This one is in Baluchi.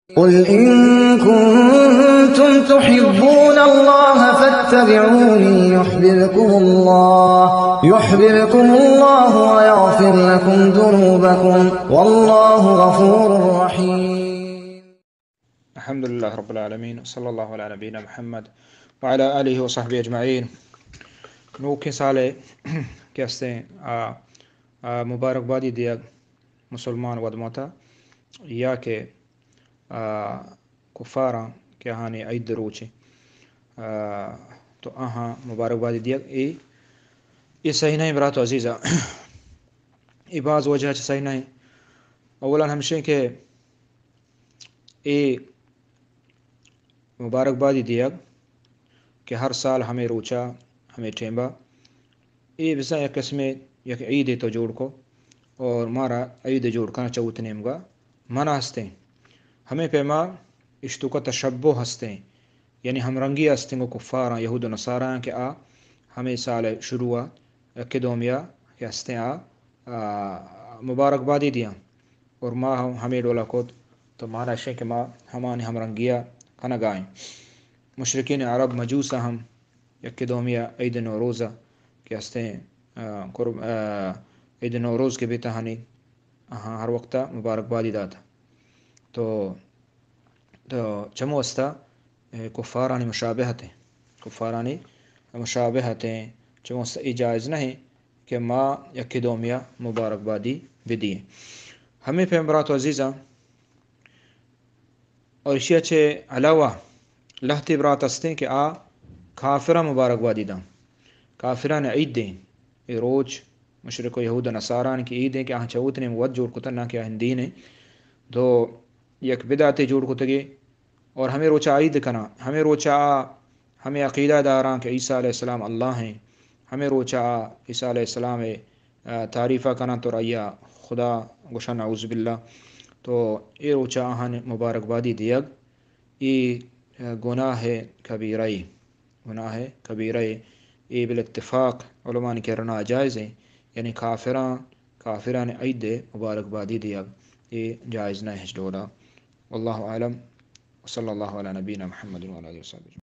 قل إن كنتم تحبون الله فاتبعوني يحببكم الله، يحببكم الله ويغفر لكم ذنوبكم، والله غفور رحيم. الحمد لله رب العالمين، وصلى الله على نبينا محمد وعلى آله وصحبه أجمعين. نوکیں سال ءِ کہ استیں، آ، آ، مبارکبادی دیگ مسلمان ودماتا یا کہ، آ، کفاراں کہ آہانی عید روچے، آ، تو آہاں مبارکبادی دیگ اے، اے صحیح نہیں برات و عزیزاں۔ اے باز وجہ چہ صحیح نہیں۔ اولاً ہمشیں کہ اے مبارکبادی دیگ کہ ہر سال ہمے روچا، ہمے ٹیمبا، اے بزاں یک قسمے یک عیدے تو جوڑ کو اور مارا عید جوڑ کنا چہ وت نیمگا منع ہستیں۔ ہمے پیما اشتوکا تشبہ ہستیں، یعنی ہمرنگی ہستیں گو کفاراں، یہود و نصاراں کہ آ ہمے سال شروع یکے دومیا کہ ہستیں آ، آ، مبارکبادی دیاں۔ اور ما ہم ہمے ڈولا کت، تو مانا اشیں کہ ما ہمانی ہمرنگیا کنگا ایں۔ مشرکین عرب مجوسا ہم یکے دومیا عید نوروزا کہ ہستیں، آ، قرب-، آ، عید نوروز کہ بیتا ہنی، آہاں ہر وقتا مبارکبادی داتا۔ تو، تو چمو استا اے، کفارانی مشابہت ایں، کفارانی مشابہت ایں، چمو س-، اے جائز نہ ایں کہ ما یکے دومیا مبارکبادی بدییں۔ ہمے پیم برات و عزیزاں، اور اشیا چہ علاوہ لہتے برات ہستیں کہ آ کافراں مبارکبادی داں، کافران عید دیں، اے روچ مشرک و یہود و نصاران کہ عید ایں کہ آہاں چہ وت نیم وت جوڑ کتن، نہ کہ آہن دین ایں، تو یک بدعتے جوڑ کتگے، اور ہمے روچا عید کناں، ہمے روچا آ ہمے عقیدہ داراں کہ عیسیٰ علیہ السلام اللہ ایں، ہمے روچا آ عیسیٰ علیہ السلام ءِ، آ، تعریفا کناں تو آئیا خدا گوشاں، نعوذ باللہ۔ تو اے روچا آہان مبارکبادی دیگ، اے، آ، گناہ کبیرہ ایں، گناہ کبیرہ ایں۔ اے بالاتفاق علماء کرا ناجائز ایں، یعنی کافراں، کافران عید مبارکبادی دیگ، اے جائز نہ ایں ہچ ڈولا۔ واللہ اعلم۔ وصلی اللہ علی نبینا محمد وعلی آلہ وصحبہ۔